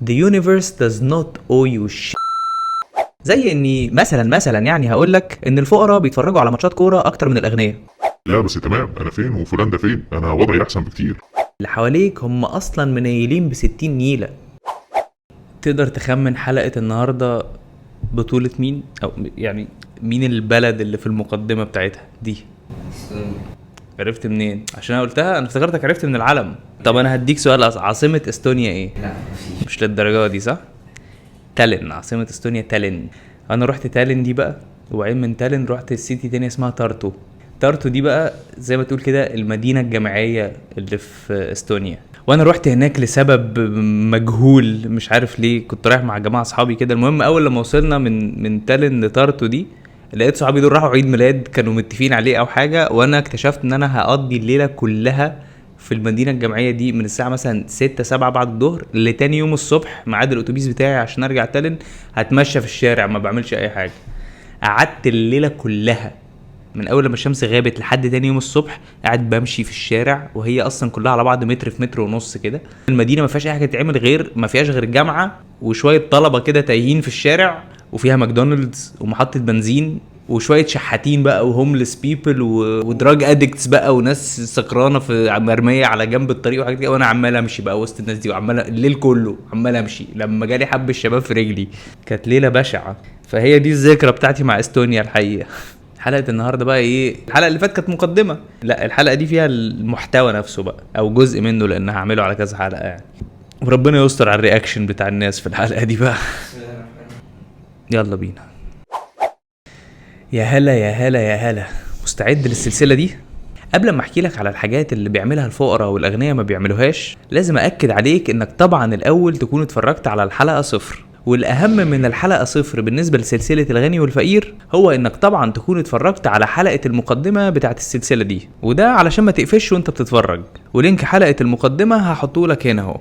The universe does not owe you shit. زي اني مثلا يعني هقول لك ان الفقراء بيتفرجوا على ماتشات كورة اكتر من الاغنياء. لا بس تمام، انا فين وفلان ده فين؟ انا وضعي احسن بكتير. اللي حواليك هم اصلا منيلين ب60 نيله. تقدر تخمن حلقة النهارده بطوله مين، او يعني مين البلد اللي في المقدمة بتاعتها دي؟ عرفت منين؟ عشان انا قلتها، انا افتكرتك عرفت من العلم. طب انا هديك سؤال، عاصمة استونيا ايه؟ لا مفيش. مش للدرجة دي صح؟ تالين، عاصمة استونيا تالين. انا رحت تالين دي بقى، وبعدين من تالين رحت ال city تانية اسمها تارتو. تارتو دي بقى زي ما تقول كده المدينة الجامعية اللي في استونيا، وانا رحت هناك لسبب مجهول مش عارف ليه، كنت رايح مع جماعة اصحابي كده. المهم اول لما وصلنا من تالين لتارتو دي، لقيت صحابي دول راحوا عيد ميلاد كانوا متفقين عليه او حاجة، وانا اكتشفت ان انا هقضي الليلة كلها في المدينة الجامعية دي من الساعة مثلا 6 7 بعد الظهر لتاني يوم الصبح ميعاد الاتوبيس بتاعي عشان ارجع تالين. هتمشى في الشارع ما بعملش اي حاجة. قعدت الليلة كلها من اول لما الشمس غابت لحد تاني يوم الصبح قاعد بمشي في الشارع، وهي اصلا كلها على بعض متر في متر ونص كده. المدينة ما فيهاش اي حاجة تتعمل، غير ما فيهاش غير جامعه وشوية طلبه كده تايهين في الشارع، وفيها ماكدونالدز ومحطه بنزين وشوية شحاتين بقى و homeless people و drug addicts بقى وناس سكرانه في مرمية على جنب الطريق وحاجات كده. وانا عمال امشي بقى وسط الناس دي، وعمال الليل كله عمال امشي لما جالي حب الشباب في رجلي. كانت ليلة بشعة. فهي دي الذكرى بتاعتي مع استونيا الحقيقة. حلقة النهارده بقى ايه؟ الحلقة اللي فاتت كانت مقدمه، لا الحلقة دي فيها المحتوى نفسه بقى او جزء منه، لان هعمله على كذا حلقة يعني. وربنا يستر على ال reaction بتاع الناس في الحلقة دي بقى. يلا بينا. يا هلا يا هلا يا هلا، مستعد للسلسلة دي؟ قبل ما احكي لك على الحاجات اللي بيعملها الفقراء والاغنياء ما بيعملوهاش، لازم اكد عليك انك طبعا الاول تكون اتفرجت على الحلقة 0. والاهم من الحلقة 0 بالنسبة لسلسلة الغني والفقير هو انك طبعا تكون اتفرجت على حلقة المقدمة بتاعت السلسلة دي، وده علشان ما تقفش وانت بتتفرج. و link حلقة المقدمة هحطه لك هنا اهو.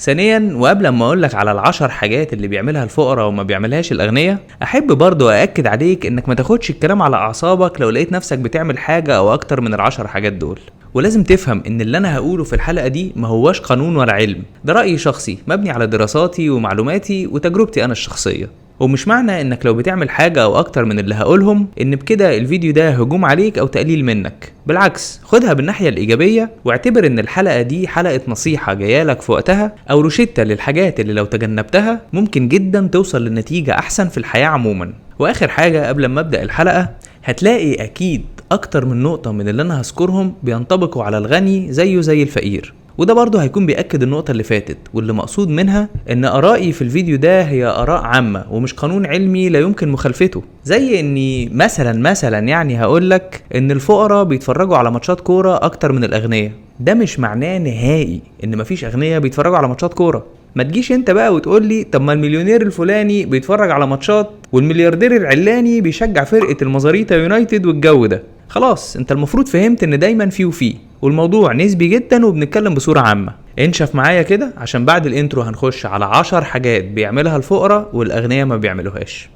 ثانيا، وقبل ما اقول لك على ال10 حاجات اللي بيعملها الفقراء وما بيعملهاش الاغنياء، احب برضو ااكد عليك انك ما تاخدش الكلام على اعصابك لو لقيت نفسك بتعمل حاجة او اكتر من ال10 حاجات دول. ولازم تفهم ان اللي انا هقوله في الحلقة دي ما هواش قانون ولا علم، ده رأي شخصي مبني على دراساتي ومعلوماتي وتجربتي انا الشخصية. ومش معنى انك لو بتعمل حاجة او اكتر من اللي هقولهم ان بكده الفيديو ده هجوم عليك او تقليل منك، بالعكس خدها بالناحية الايجابية واعتبر ان الحلقة دي حلقة نصيحة جايالك في وقتها او روشتة للحاجات اللي لو تجنبتها ممكن جدا توصل لنتيجة احسن في الحياة عموما. واخر حاجة قبل ما ابدأ الحلقة، هتلاقي اكيد اكتر من نقطة من اللي انا هذكرهم بينطبقوا على الغني زيه زي الفقير، وده برضه هيكون بيأكد النقطة اللي فاتت، واللي مقصود منها إن آرائي في الفيديو ده هي آراء عامة ومش قانون علمي لا يمكن مخالفته. زي إني مثلا يعني هقولك إن الفقراء بيتفرجوا على ماتشات كورة أكتر من الأغنياء، ده مش معناه نهائي إن مفيش أغنياء بيتفرجوا على ماتشات كورة. ما تجيش انت بقى وتقول لي طب ما المليونير الفلاني بيتفرج على ماتشات والملياردير العلاني بيشجع فرقة المزاريطة يونايتد والجو ده. خلاص انت المفروض فهمت ان دايما فيه وفيه، والموضوع نسبي جدا وبنتكلم بصورة عامة. انشف معايا كده عشان بعد ال intro هنخش على 10 حاجات بيعملها الفقراء والاغنياء ما بيعملوهاش.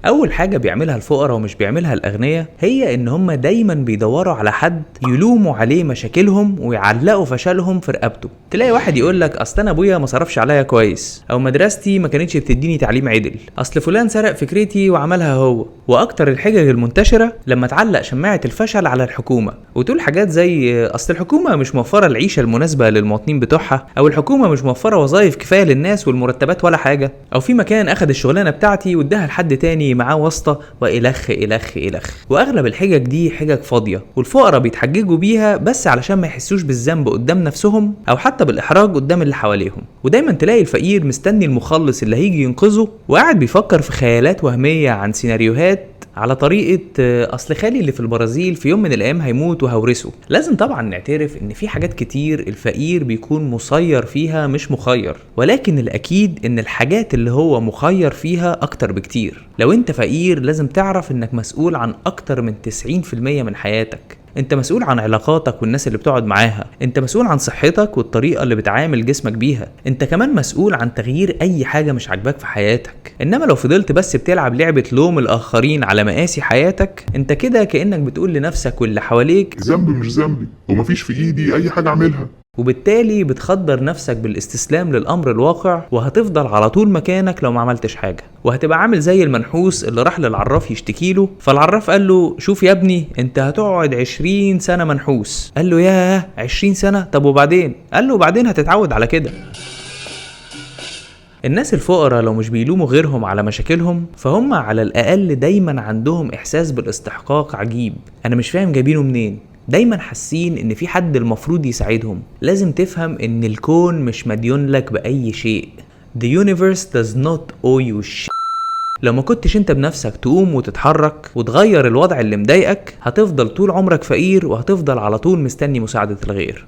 اول حاجة بيعملها الفقراء ومش بيعملها الاغنياء هي ان هم دايما بيدوروا على حد يلوموا عليه مشاكلهم ويعلقوا فشلهم في رقبته. تلاقي واحد يقول لك اصل انا ابويا ما صرفش عليا كويس، او مدرستي ما كانتش بتديني تعليم عدل، اصل فلان سرق فكرتي وعملها هو. واكتر الحجج المنتشرة لما تعلق شماعة الفشل على الحكومة وتقول حاجات زي اصل الحكومة مش موفره العيشة المناسبة للمواطنين بتوعها، او الحكومة مش موفره وظائف كفاية للناس والمرتبات ولا حاجة، او في مكان اخد الشغلانة بتاعتي واداها لحد تاني معاه واسطه، والخ الخ الخ. واغلب الحجج دي حجج فاضية والفقراء بيتحججوا بيها بس علشان ما يحسوش بالذنب قدام نفسهم او حتى بالاحراج قدام اللي حواليهم. ودايما تلاقي الفقير مستني المخلص اللي هيجي ينقذه، وقاعد بيفكر في خيالات وهمية عن سيناريوهات على طريقة أصل خالي اللي في البرازيل في يوم من الأيام هيموت وهورثه. لازم طبعا نعترف إن في حاجات كتير الفقير بيكون مسير فيها مش مخير، ولكن الأكيد إن الحاجات اللي هو مخير فيها أكتر بكتير. لو أنت فقير لازم تعرف إنك مسؤول عن أكتر من 90% من حياتك. انت مسؤول عن علاقاتك والناس اللي بتقعد معاها، انت مسؤول عن صحتك والطريقة اللي بتعامل جسمك بيها، انت كمان مسؤول عن تغيير اي حاجة مش عاجباك في حياتك. انما لو فضلت بس بتلعب لعبة لوم الاخرين على مقاسي حياتك، انت كده كأنك بتقول لنفسك واللي حواليك ذنب مش ذنبي ومفيش في ايدي اي حاجة اعملها، وبالتالي بتخدر نفسك بالاستسلام للأمر الواقع، وهتفضل على طول مكانك لو ما عملتش حاجة، وهتبقى عامل زي المنحوس اللي راح للعراف يشتكيله، فالعراف قال له شوف يا ابني انت هتقعد 20 سنة منحوس. قال له ياه 20 سنة، طب وبعدين؟ قال له وبعدين هتتعود على كده. الناس الفقراء لو مش بيلوموا غيرهم على مشاكلهم، فهم على الأقل دايما عندهم إحساس بالاستحقاق عجيب، أنا مش فاهم جايبينه منين، دايما حاسين ان في حد المفروض يساعدهم. لازم تفهم ان الكون مش مديون لك بأي شيء. The universe does not owe you shit. لو ما كنتش انت بنفسك تقوم وتتحرك وتغير الوضع اللي مضايقك، هتفضل طول عمرك فقير وهتفضل على طول مستني مساعدة الغير.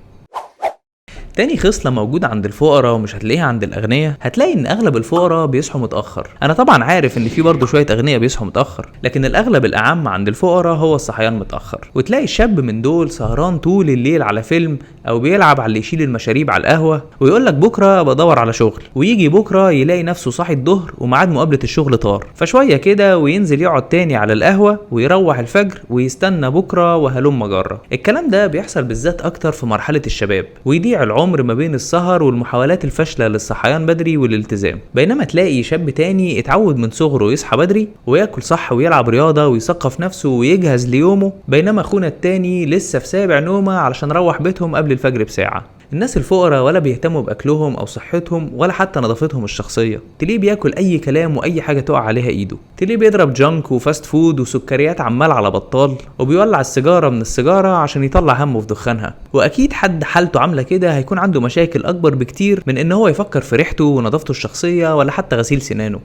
تاني خصلة موجودة عند الفقراء ومش هتلاقيها عند الأغنياء، هتلاقي إن أغلب الفقراء بيصحوا متأخر. أنا طبعا عارف إن في برضه شوية أغنياء بيصحوا متأخر، لكن الأغلب الأعم عند الفقراء هو الصحيان متأخر. وتلاقي الشاب من دول سهران طول الليل على فيلم أو بيلعب على اللي يشيل المشاريب على القهوة، ويقول لك بكرة بدور على شغل، ويجي بكرة يلاقي نفسه صاحي الظهر وميعاد مقابلة الشغل طار، فشوية كده وينزل يقعد تاني على القهوة ويروح الفجر ويستنى بكرة وهلم جرة. الكلام ده بيحصل بالذات أكتر في مرحلة الشباب، ويضيع العمر ما بين السهر والمحاولات الفاشلة للصحيان بدري والالتزام. بينما تلاقي شاب تاني اتعود من صغره يصحى بدري وياكل صح ويلعب رياضة ويثقف نفسه ويجهز ليومه، بينما اخونا التاني لسه في سابع نومة علشان روح بيتهم قبل الفجر بساعة. الناس الفقراء ولا بيهتموا باكلهم او صحتهم ولا حتى نظافتهم الشخصية، تلاقيه بياكل اي كلام واي حاجة تقع عليها ايده، تلاقيه بيضرب junk و fast food وسكريات عمال على بطال، وبيولع السيجارة من السيجارة عشان يطلع همه في دخانها. واكيد حد حالته عامله كده هيكون عنده مشاكل اكبر بكتير من ان هو يفكر في ريحته ونظافته الشخصية ولا حتى غسيل سنانه.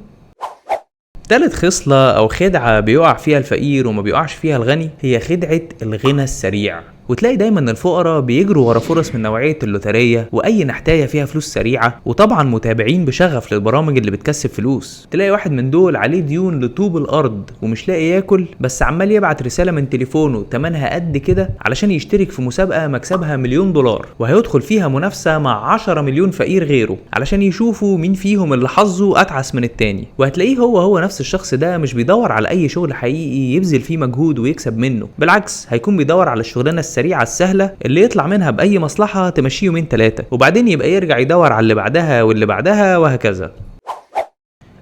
تالت خصلة أو خدعة بيقع فيها الفقير وما بيقعش فيها الغني هي خدعة الغنى السريع. وتلاقي دايما الفقراء بيجروا ورا فرص من نوعية اللوترية وأي نحتاية فيها فلوس سريعة، وطبعا متابعين بشغف للبرامج اللي بتكسب فلوس. تلاقي واحد من دول عليه ديون لطوب الأرض ومش لاقي ياكل، بس عمال يبعت رسالة من تليفونه تمنها قد كده علشان يشترك في مسابقة مكسبها $1,000,000 وهيدخل فيها منافسة مع 10 مليون فقير غيره علشان يشوفوا مين فيهم اللي حظه أتعس من التاني. وهتلاقيه هو نفس الشخص ده مش بيدور على أي شغل حقيقي يبذل فيه مجهود ويكسب منه، بالعكس هيكون بيدور على الشغلانة السريعة السهلة اللي يطلع منها بأي مصلحة تمشيه يومين 3، وبعدين يبقى يرجع يدور على اللي بعدها واللي بعدها وهكذا.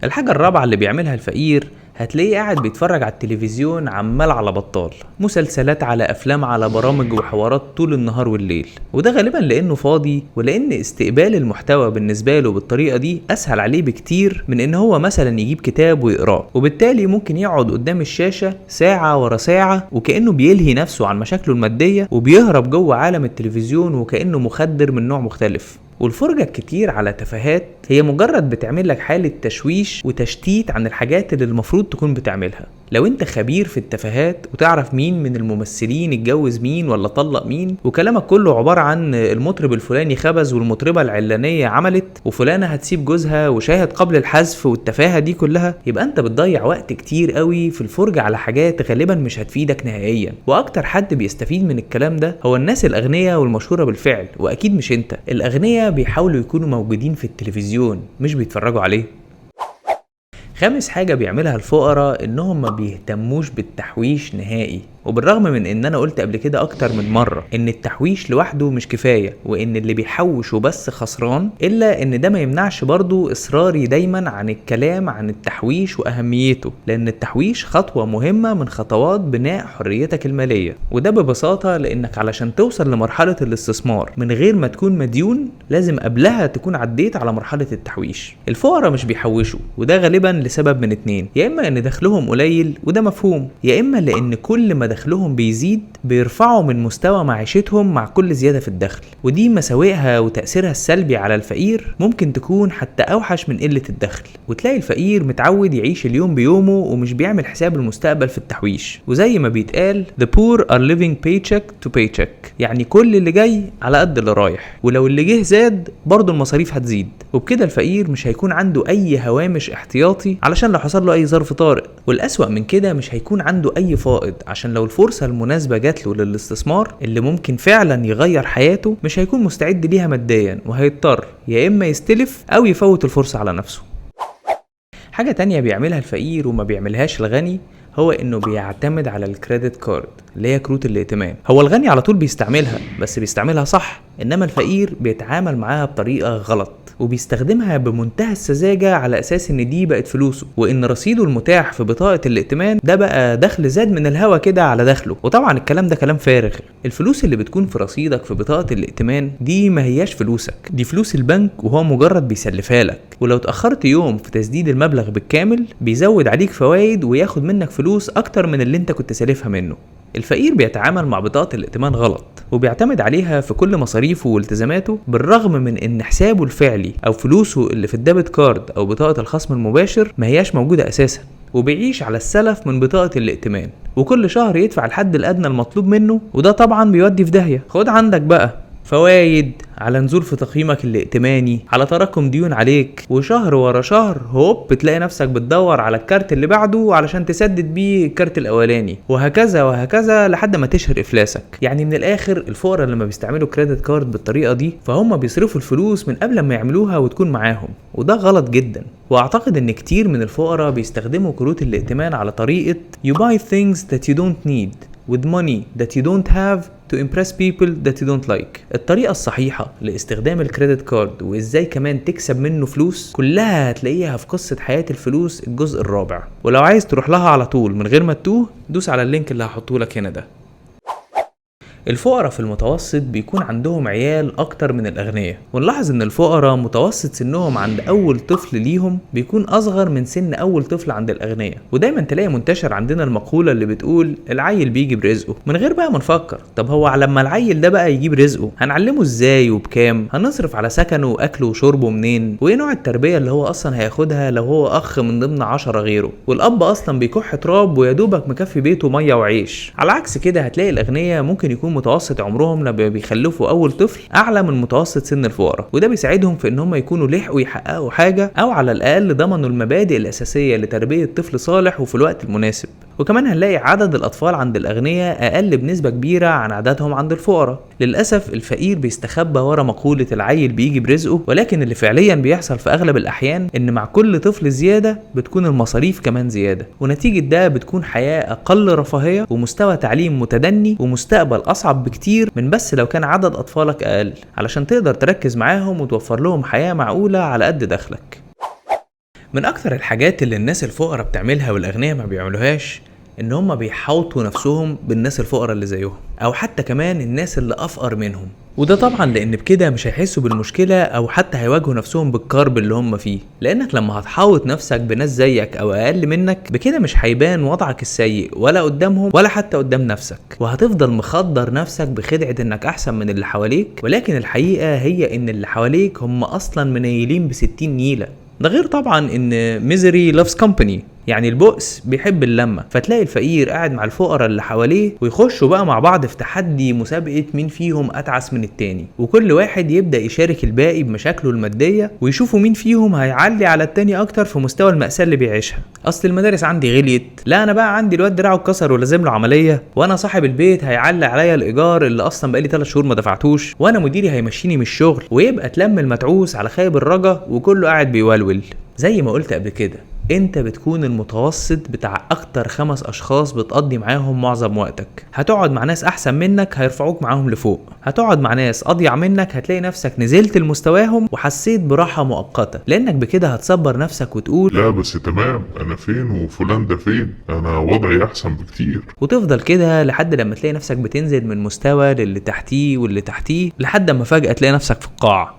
الحاجة الرابعة اللي بيعملها الفقير هتلاقيه قاعد بيتفرج على التلفزيون عمال على بطال، مسلسلات على افلام على برامج وحوارات طول النهار والليل، وده غالبا لانه فاضي ولان استقبال المحتوى بالنسبة له بالطريقة دي اسهل عليه بكتير من ان هو مثلا يجيب كتاب ويقراه، وبالتالي ممكن يقعد قدام الشاشة ساعة ورا ساعة وكانه بيلهي نفسه عن مشاكله المادية وبيهرب جوه عالم التلفزيون وكانه مخدر من نوع مختلف. والفرجة الكتير على تفاهات هي مجرد بتعمل لك حالة تشويش وتشتيت عن الحاجات اللي المفروض تكون بتعملها. لو انت خبير في التفاهات وتعرف مين من الممثلين اتجوز مين ولا طلق مين، وكلامك كله عبارة عن المطرب الفلاني خبز والمطربة العلانية عملت وفلانة هتسيب جوزها وشاهد قبل الحذف والتفاهة دي كلها، يبقى انت بتضيع وقت كتير قوي في الفرجة على حاجات غالبا مش هتفيدك نهائيا. واكتر حد بيستفيد من الكلام ده هو الناس الاغنياء والمشهورة بالفعل، واكيد مش انت. الاغنياء بيحاولوا يكونوا موجودين في التلفزيون مش بيتفرجوا عليه. خامس حاجة بيعملها الفقراء انهم ما بيهتموش بالتحويش نهائي، وبالرغم من ان انا قلت قبل كده اكتر من مرة ان التحويش لوحده مش كفاية وان اللي بيحوشه بس خسران، الا ان ده ما يمنعش برضو اصراري دايما عن الكلام عن التحويش واهميته، لان التحويش خطوة مهمة من خطوات بناء حريتك المالية. وده ببساطة لانك علشان توصل لمرحلة الاستثمار من غير ما تكون مديون لازم قبلها تكون عديت على مرحلة التحويش. الفقراء مش بيحوشوا، وده غالبا لسبب من اتنين، يا اما ان دخلهم قليل وده مفهوم، يا اما لان كل ما دخلهم بيزيد بيرفعوا من مستوى معيشتهم مع كل زيادة في الدخل، ودي مساوئها وتأثيرها السلبي على الفقير ممكن تكون حتى أوحش من قلة الدخل. وتلاقي الفقير متعود يعيش اليوم بيومه ومش بيعمل حساب المستقبل في التحويش، وزي ما بيتقال the poor are living paycheck to paycheck، يعني كل اللي جاي على قد اللي رايح، ولو اللي جه زاد برضه المصاريف هتزيد، وبكده الفقير مش هيكون عنده أي هوامش احتياطي علشان لو حصل له أي ظرف طارئ، والأسوأ من كده مش هيكون عنده أي فائض عشان لو الفرصة المناسبة جات له للاستثمار اللي ممكن فعلا يغير حياته مش هيكون مستعد ليها ماديا، وهيضطر يا اما يستلف او يفوت الفرصة على نفسه. حاجة تانية بيعملها الفقير وما بيعملهاش الغني هو انه بيعتمد على ال credit card اللي هي كروت الائتمان. هو الغني على طول بيستعملها، بس بيستعملها صح، انما الفقير بيتعامل معاها بطريقة غلط وبيستخدمها بمنتهى السذاجة على اساس ان دي بقت فلوسه، وان رصيده المتاح في بطاقة الائتمان ده بقى دخل زاد من الهوا كده على دخله. وطبعا الكلام ده كلام فارغ. الفلوس اللي بتكون في رصيدك في بطاقة الائتمان دي ما هياش فلوسك، دي فلوس البنك وهو مجرد بيسلفها لك، ولو اتأخرت يوم في تسديد المبلغ بالكامل بيزود عليك فوائد وياخد منك فلوس اكتر من اللي انت كنت سالفها منه. الفقير بيتعامل مع بطاقة الائتمان غلط وبيعتمد عليها في كل مصاريفه والتزاماته، بالرغم من ان حسابه الفعلي او فلوسه اللي في ال debit card او بطاقة الخصم المباشر ما هياش موجودة اساسا، وبيعيش على السلف من بطاقة الائتمان، وكل شهر يدفع الحد الادنى المطلوب منه، وده طبعا بيودي في داهية. خد عندك بقى فوايد على نزول في تقييمك الائتماني، على تراكم ديون عليك، وشهر ورا شهر هوب بتلاقي نفسك بتدور على الكارت اللي بعده علشان تسدد بيه الكارت الاولاني، وهكذا وهكذا لحد ما تشهر افلاسك. يعني من الاخر الفقراء لما بيستعملوا credit card بالطريقة دي فهم بيصرفوا الفلوس من قبل ما يعملوها وتكون معاهم، وده غلط جدا. واعتقد ان كتير من الفقراء بيستخدموا كروت الائتمان على طريقه you buy things that you don't need with money that you don't have to impress people that you don't like. الطريقة الصحيحة لاستخدام ال credit card وازاي كمان تكسب منه فلوس كلها هتلاقيها في قصة حياة الفلوس الجزء الرابع، ولو عايز تروح لها على طول من غير ما تتوه دوس على ال link اللي هحطه لك هنا ده. الفقراء في المتوسط بيكون عندهم عيال اكتر من الاغنياء، ونلاحظ ان الفقراء متوسط سنهم عند اول طفل ليهم بيكون اصغر من سن اول طفل عند الاغنياء. ودايما تلاقي منتشر عندنا المقولة اللي بتقول العيل بيجي برزقه، من غير بقى ما نفكر طب هو لما العيل ده بقى يجيب رزقه هنعلمه ازاي وبكام، هنصرف على سكنه واكله وشربه منين، وايه نوع التربية اللي هو اصلا هياخدها لو هو اخ من ضمن 10 غيره، والاب اصلا بيكح تراب ويا دوبك مكفي بيته مية وعيش. على عكس كده هتلاقي الاغنياء ممكن يكون متوسط عمرهم لما بيخلفوا اول طفل اعلى من متوسط سن الفقراء، وده بيساعدهم في ان هم يكونوا لحقوا يحققوا حاجة او على الاقل ضمنوا المبادئ الاساسية لتربية طفل صالح وفي الوقت المناسب. وكمان هنلاقي عدد الاطفال عند الاغنياء اقل بنسبة كبيرة عن عددهم عند الفقراء. للاسف الفقير بيستخبى ورا مقولة العيل بيجي برزقه، ولكن اللي فعليا بيحصل في اغلب الاحيان ان مع كل طفل زيادة بتكون المصاريف كمان زيادة، ونتيجة ده بتكون حياة اقل رفاهية ومستوى تعليم متدني ومستقبل اصعب بكتير من بس لو كان عدد اطفالك اقل، علشان تقدر تركز معاهم وتوفر لهم حياة معقولة على قد دخلك. من اكتر الحاجات اللي الناس الفقراء بتعملها والاغنياء ما بيعملوهاش ان هم بيحاوطوا نفسهم بالناس الفقراء اللي زيهم، او حتى كمان الناس اللي افقر منهم، وده طبعا لان بكده مش هيحسوا بالمشكلة او حتى هيواجهوا نفسهم بالكرب اللي هم فيه، لانك لما هتحاوط نفسك بناس زيك او اقل منك بكده مش هيبان وضعك السيء ولا قدامهم ولا حتى قدام نفسك، وهتفضل مخدر نفسك بخدعه انك احسن من اللي حواليك، ولكن الحقيقة هي ان اللي حواليك هم اصلا منيلين بستين نيله. ده غير طبعا ان misery loves company، يعني البؤس بيحب اللمة، فتلاقي الفقير قاعد مع الفقراء اللي حواليه ويخشوا بقى مع بعض في تحدي مسابقة مين فيهم اتعس من التاني، وكل واحد يبدا يشارك الباقي بمشاكله المادية ويشوفوا مين فيهم هيعلي على التاني اكتر في مستوى المأساة اللي بيعيشها. اصل المدارس عندي غليت، لا انا بقى عندي الواد دراعه اتكسر ولازم له عملية، وانا صاحب البيت هيعلي عليا الايجار اللي اصلا بقالي 3 شهور ما دفعتوش، وانا مديري هيمشيني من الشغل، ويبقى تلم المتعوس على خايب الرجا وكله قاعد بيولول. زي ما قلت قبل كده، انت بتكون المتوسط بتاع اكتر 5 اشخاص بتقضي معاهم معظم وقتك. هتقعد مع ناس احسن منك هيرفعوك معاهم لفوق، هتقعد مع ناس اضيع منك هتلاقي نفسك نزلت لمستواهم وحسيت براحة مؤقتة، لانك بكده هتصبر نفسك وتقول لا بس تمام، انا فين وفلان ده فين، انا وضعي احسن بكتير، وتفضل كده لحد لما تلاقي نفسك بتنزل من مستوى للي تحتيه واللي تحتيه لحد ما فجأة تلاقي نفسك في القاع.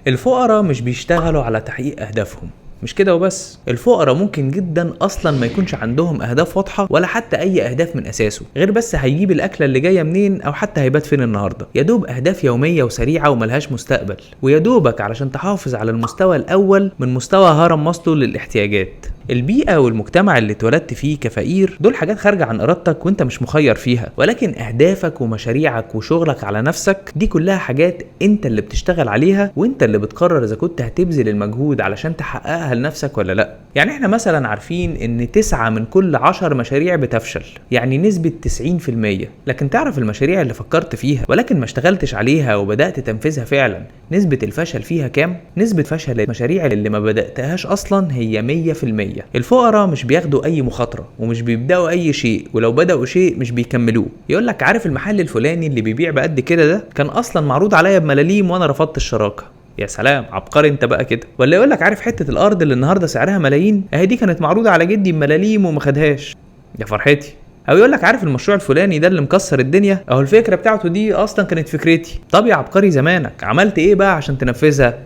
الفقراء مش بيشتغلوا على تحقيق اهدافهم، مش كده وبس، الفقراء ممكن جدا اصلا ما يكونش عندهم اهداف واضحة ولا حتى اي اهداف من اساسه، غير بس هيجيب الاكلة اللي جاية منين او حتى هيبات فين النهارده، يا دوب اهداف يومية وسريعة وملهاش مستقبل، ويا دوبك علشان تحافظ على المستوى الاول من مستوى هرم ماسلو للاحتياجات. البيئة والمجتمع اللي اتولدت فيه كفقير دول حاجات خارجة عن إرادتك وانت مش مخير فيها، ولكن أهدافك ومشاريعك وشغلك على نفسك دي كلها حاجات انت اللي بتشتغل عليها، وانت اللي بتقرر إذا كنت هتبذل المجهود علشان تحققها لنفسك ولا لأ. يعني احنا مثلا عارفين ان 9 من كل 10 مشاريع بتفشل، يعني نسبة 90%، لكن تعرف المشاريع اللي فكرت فيها ولكن ما اشتغلتش عليها وبدأت تنفذها فعلا نسبة الفشل فيها كام؟ نسبة فشل المشاريع اللي ما بدأتهاش أصلا هي 100%. الفقراء مش بياخدوا أي مخاطرة ومش بيبدأوا أي شيء، ولو بدأوا شيء مش بيكملوه. يقولك عارف المحل الفلاني اللي بيبيع بقد كده ده كان أصلا معروض عليا بملاليم وأنا رفضت الشراكة. يا سلام، عبقري انت بقى كده. ولا يقولك عارف حتة الأرض اللي النهاردة سعرها ملايين، اهي دي كانت معروضة على جدي بملاليم وما خدهاش، يا فرحتي. او يقول لك عارف المشروع الفلاني ده اللي مكسر الدنيا، اهو الفكرة بتاعته دي اصلا كانت فكرتي. طب يا عبقري زمانك عملت ايه بقى عشان تنفذها؟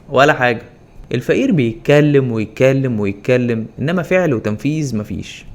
ولا حاجة. الفقير بيتكلم ويتكلم ويتكلم، انما فعل وتنفيذ مفيش.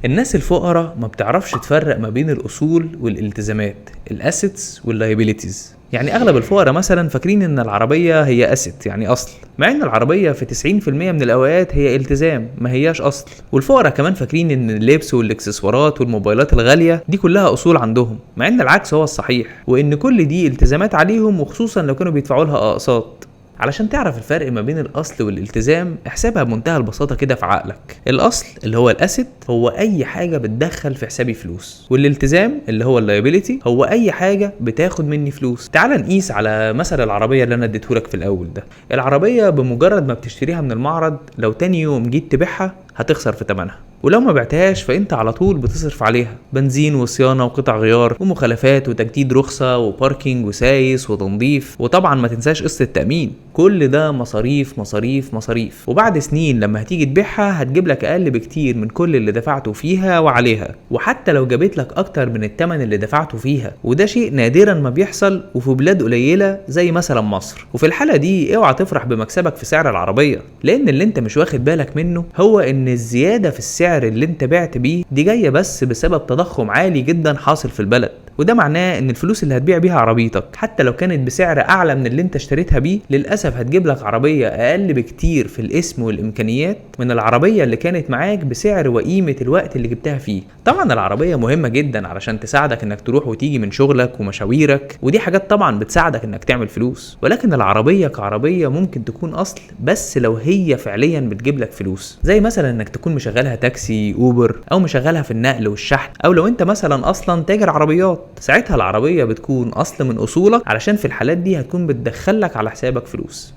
الناس الفقراء ما بتعرفش تفرق ما بين الاصول والالتزامات، ال assets وال liabilities. يعني اغلب الفقراء مثلا فاكرين ان العربية هي asset يعني اصل، مع ان العربية في 90% من الاوقات هي التزام ما هياش اصل. والفقراء كمان فاكرين ان اللبس والاكسسوارات والموبايلات الغالية دي كلها اصول عندهم، مع ان العكس هو الصحيح، وان كل دي التزامات عليهم، وخصوصا لو كانوا بيدفعوا لها اقساط. علشان تعرف الفرق ما بين الاصل والالتزام احسبها بمنتهى البساطة كده في عقلك. الاصل اللي هو ال asset هو اي حاجة بتدخل في حسابي فلوس، والالتزام اللي هو ال liability هو اي حاجة بتاخد مني فلوس. تعال نقيس على مثل العربية اللي انا اديتهولك في الاول ده. العربية بمجرد ما بتشتريها من المعرض لو تاني يوم جيت تبيعها هتخسر في ثمنها، ولو ما بعتهاش فانت على طول بتصرف عليها بنزين وصيانة وقطع غيار ومخالفات وتجديد رخصه و parking وسايس وتنظيف، وطبعا ما تنساش قسط التامين. كل ده مصاريف مصاريف مصاريف، وبعد سنين لما هتيجي تبيعها هتجيب لك اقل بكتير من كل اللي دفعته فيها وعليها، وحتى لو جابت لك اكتر من الثمن اللي دفعته فيها، وده شيء نادرا ما بيحصل وفي بلاد قليله زي مثلا مصر. وفي الحالة دي اوعى تفرح بمكسبك في سعر العربية، لان اللي انت مش واخد بالك منه هو ان الزيادة في السعر اللي انت بعت بيه دي جاية بس بسبب تضخم عالي جدا حاصل في البلد، وده معناه ان الفلوس اللي هتبيع بيها عربيتك حتى لو كانت بسعر اعلى من اللي انت اشتريتها بيه للاسف هتجيب لك عربية اقل بكتير في الاسم والامكانيات من العربية اللي كانت معاك بسعر وقيمه الوقت اللي جبتها فيه. طبعا العربية مهمة جدا علشان تساعدك انك تروح وتيجي من شغلك ومشاويرك، ودي حاجات طبعا بتساعدك انك تعمل فلوس، ولكن العربية كعربيه ممكن تكون اصل بس لو هي فعليا بتجيب لك فلوس، زي مثلا انك تكون مشغلها تاكسي اوبر، او مشغلها في النقل والشحن، او لو انت مثلا اصلا تاجر عربيات، ساعتها العربية بتكون أصل من أصولك، علشان في الحالات دي هتكون بتدخلك على حسابك فلوس.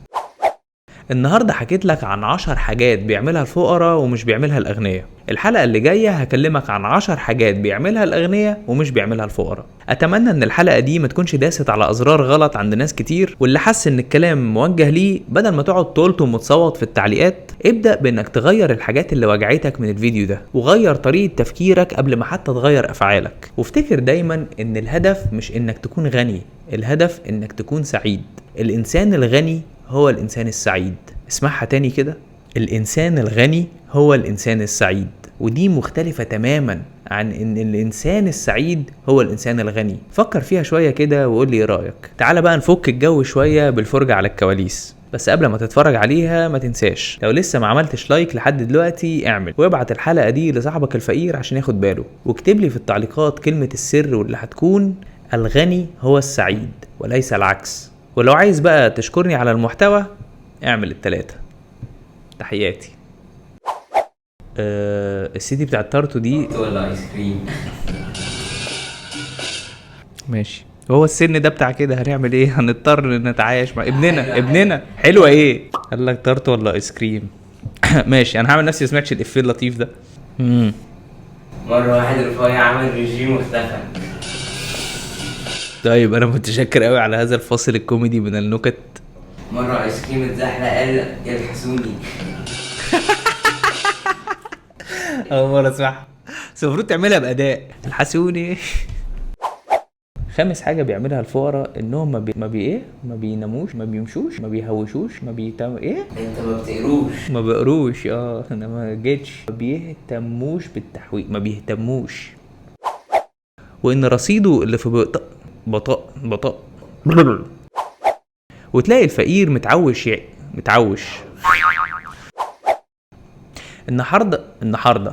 النهاردة حكيت لك عن 10 حاجات بيعملها الفقراء ومش بيعملها الأغنياء. الحلقة اللي جاية هكلمك عن 10 حاجات بيعملها الأغنياء ومش بيعملها الفقراء. أتمنى إن الحلقة دي ما تكونش داست على أزرار غلط عند ناس كتير، واللي حس إن الكلام موجه ليه بدل ما تقعد تلطم وتصوت في التعليقات، ابدأ بإنك تغير الحاجات اللي وجعتك من الفيديو ده، وغير طريقة تفكيرك قبل ما حتى تغير أفعالك. وافتكر دايما إن الهدف مش إنك تكون غني، الهدف إنك تكون سعيد. الإنسان الغني هو الإنسان السعيد. اسمعها تاني كده، الإنسان الغني هو الإنسان السعيد، ودي مختلفة تماما عن إن الإنسان السعيد هو الإنسان الغني. فكر فيها شوية كده وقول لي إيه رأيك. تعال بقى نفك الجو شوية بالفرجة على الكواليس، بس قبل ما تتفرج عليها ما تنساش لو لسه ما عملتش like لحد دلوقتي اعمل، وابعت الحلقة دي لصاحبك الفقير عشان ياخد باله، واكتب لي في التعليقات كلمة السر واللي هتكون الغني هو السعيد وليس العكس. ولو عايز بقى تشكرني على المحتوى اعمل التلاتة. تحياتي. ال city بتاع التارتو دي ولا ايس كريم؟ ماشي، هو السن ده بتاع كده هنعمل ايه؟ هنضطر نتعايش مع ابننا. ابننا حلوة ايه؟ قال لك تارتو ولا ايس كريم؟ ماشي، انا هعمل نفسي ما سمعتش الافيه اللطيف ده. مرة واحد رفيع عمل ريجيم واختفى. طيب انا متشكر قوي على هذا الفاصل الكوميدي من النكت. مرة ايس كريم اتزحلق قال يلحسوني. اول مرة اسمعها، بس المفروض تعملها باداء. الحسوني. خامس حاجة بيعملها الفقراء انهم ما بي... ما بي ايه ما بيناموش، ما بيمشوش، ما بيهوشوش، ما بيتم ايه انت ما بتقروش، ما بقروش. انا ما جيتش. ما بيهتموش بالتحويل، ما بيهتموش، وان رصيده اللي في بطاق بطاق بطاق. وتلاقي الفقير متعوش متعوش. النهارده. النهارده.